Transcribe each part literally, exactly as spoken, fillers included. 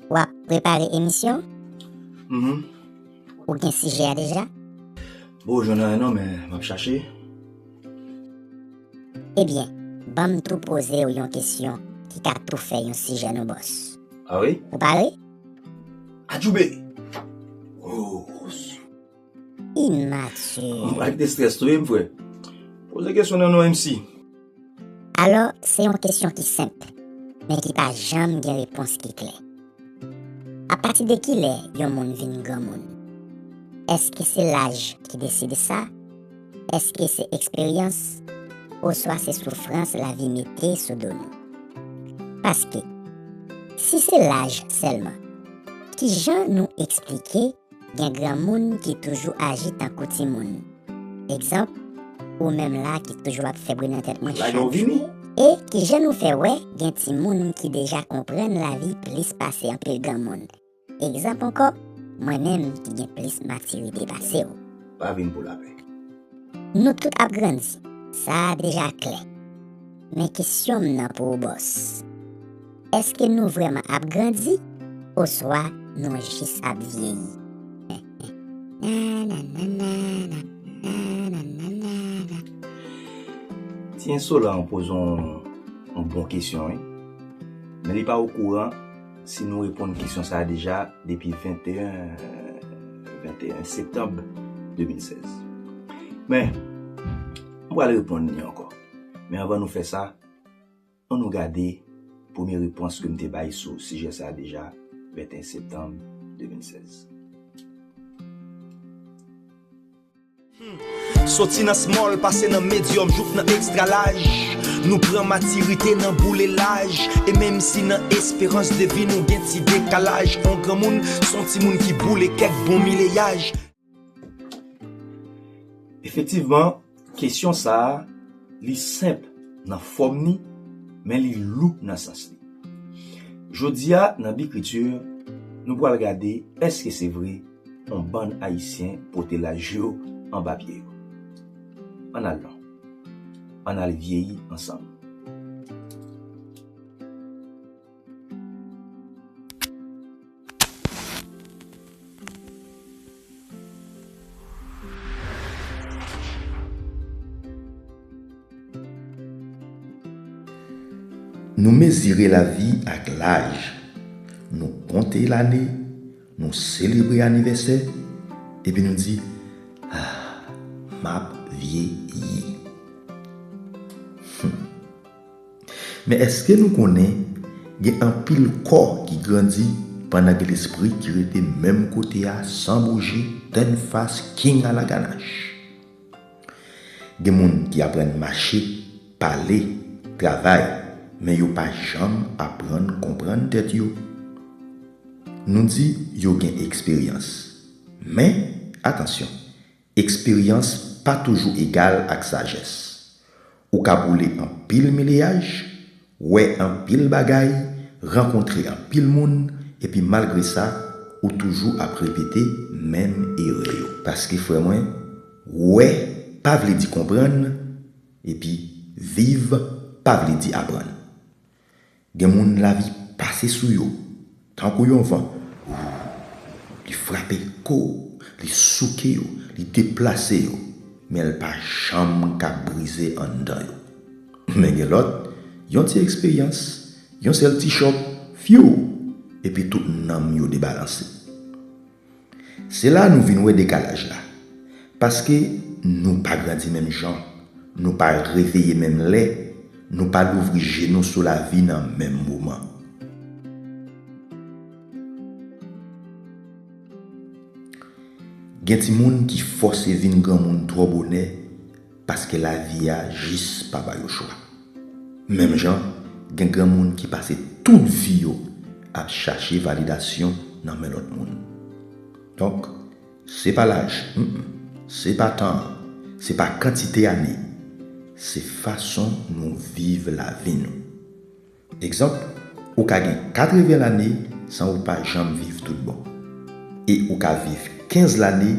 W ap prepare emisyon? Mhm. Ou gen sijè a deja? Bon, jwenn anyen non, men m ap chache. Ebyen, ban m tou poze w yon kesyon ki ka tou fè yon sijè nou bòs. Ah wi? Ou pare? Atchoube! Oh. Imatir. M pa kite strès touye m, frè. Poze kesyon nan non M C. Alò, se yon kesyon ki senp, men ki pa janm gen repons ki klè. Apati de kilè yon moun vin granmoun? Èske se laj ki deside sa? Èske se eksperyans? Oswa se soufrans lavi mete sou do nou? Paske, si se laj sèlman, kijan nou eksplike gen granmoun ki toujou aji tankou timoun? Egzanp, ou menm la ki toujou ap fè bri nan tèt mwen chak jou. E kijan nou fè wè gen timoun ki deja konprann lavi plis pase anpil granmoun? Egzanp ankò, mwen menm ki gen plis matirite pase w. Pa vin pou lapè. Nou tout ap grandi, sa a deja klè. Men kesyon m nan pou ou bòs, èske nou vrèman ap grandi, oswa nou jis ap vyeyi? Ti ensolan an poze yon, yon bon kesyon, wi. Men li pa okouran si nou reponn kesyon sa a deja depi venteyen, venteyen septanm de mil sèz. Men, m pral reponn li ankò. Men anvan nou fè sa, ann nou gade premye repons ke m te bay sou sijè sa a deja, venteyen septanm de mil sèz. Soti nan small, pase nan medium, jouk nan extra large. Nou pran matirite nan boule laj. E menm si nan esperans de vi nou gen ti dekalaj, on granmoun s on timoun ki boule kèk bon mileyaj. Efektivman, kesyon sa a, li senp nan fòm ni, men li lou nan sans li. Jodi a, nan Bikriti, nou pral gade èske se vre yon bann Ayisyen pote laj yo anba pye yo. Ann al non. Ann al vyeyi ansanm. Nou mezire lavi ak laj. Nou konte lane, nou selebre anivèsè, epi nou di, "Ah, m ap vyeyi." Hmm. Men èske nou konnen gen anpil kò ki grandi pandan gen lespri ki rete menm kote a san bouje, tennfas, king a la ganach? Gen moun ki aprann mache, pale, travay, men yo pa janm aprann konprann tèt yo. Nou di yo gen eksperyans. Men, atansyon, eksperyans pa toujou egal ak sajès. Ou ka boule anpil mileyaj, wè anpil bagay, rankontre anpil moun, epi malgre sa, ou toujou ap repete menm erè yo. Paske, frè mwen, wè pa vle di konprann, epi viv pa vle di aprann. Gen moun lavi pase sou yo, tankou yon van. Li frape kò, li souke yo, li deplase yo, men l pa janm ka brize anndan yo. Men gen lòt, yon ti eksperyans, yon sèl ti chòk, fyou, epi tout nanm yo debalanse. Se la nou vin wè dekalaj la. Paske nou pa grandi menm jan, nou pa reveye menm lè, nou pa louvri je nou sou lavi nan menm moman. Gen timoun ki fòse vin granmoun twò bonè, paske lavi a jis pa ba yo chwa. Menm jan, gen granmoun ki pase tout vi yo ap chache validasyon nan men lòt moun. Donk, se pa laj, mm, mm, se pa tan an, se pa kantite ane, se fason nou viv lavi nou. Egzanp, ou ka gen katreven lane san ou pa janm viv tout bon. E ou ka viv kenz lane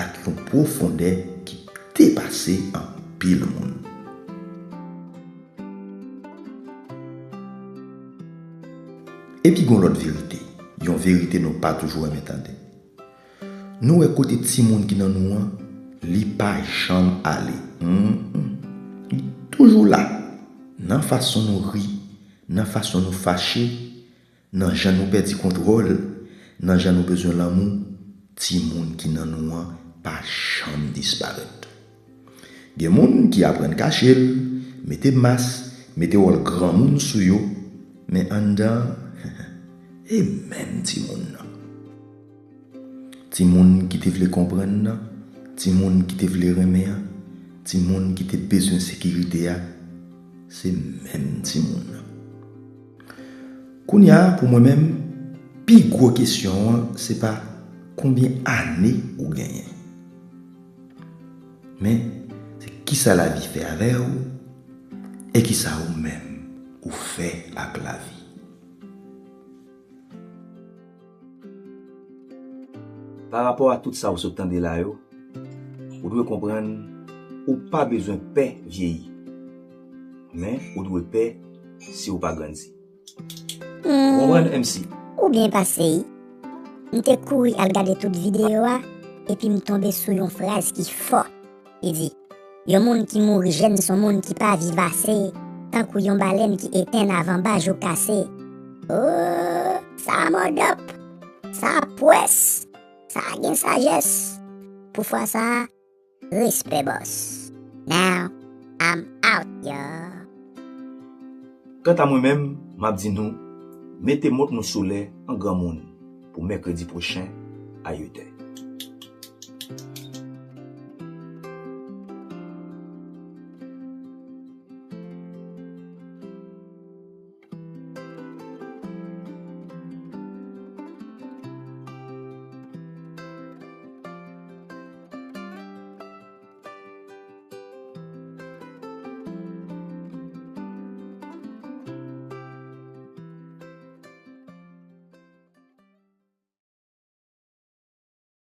ak yon pwofondè ki depase anpil moun. Epi gon lòt verite, yon verite nou pa toujou renmen tande. Nou wè kote timoun ki nan nou an, li pa janm ale. Mm, mm. Li toujou la, nan fason nou ri, nan fason nou fache, nan jan nou pèdi kontwòl, nan jan nou bezwen lanmou, timoun ki nan nou an pa janm disparèt. Gen moun ki aprann kache l, mete mas, mete wòl granmoun sou yo, men anndan, e menm timoun nan. Timoun ki te vle konprann nan, timoun ki te vle renmen an, timoun ki te bezwen sekirite a, se menm timoun nan. Kounye a, pou mwen menm, pi gwo kesyon an, se pa konbyen ane ou genyen. Men, se kisa lavi fè avè w, e kisa ou menm ou fè ak lavi. Pa rapò a tout sa ou sot tande la yo, ou dwe konprann ou pa bezwen pè vyeyi. Men, ou dwe pè si ou pa grandi. Ou konprann, M C? Ou byen pase, wi. M te kouri al gade tout videyo a, epi m tonbe sou yon fraz ki fò. Li di, yon moun ki mouri jèn se yon moun ki pa viv ase, tankou yon balèn ki etenn avan baj ou kase. Oh, sa mòdòp, sa pwès, sa gen sajès. Pou fwa sa, respè bòs. Now, I'm out, y'all. Kanta mwen menm, m ap di nou, mete mont nou sou lè an granmoun pou mèkredi pwochen a uit è.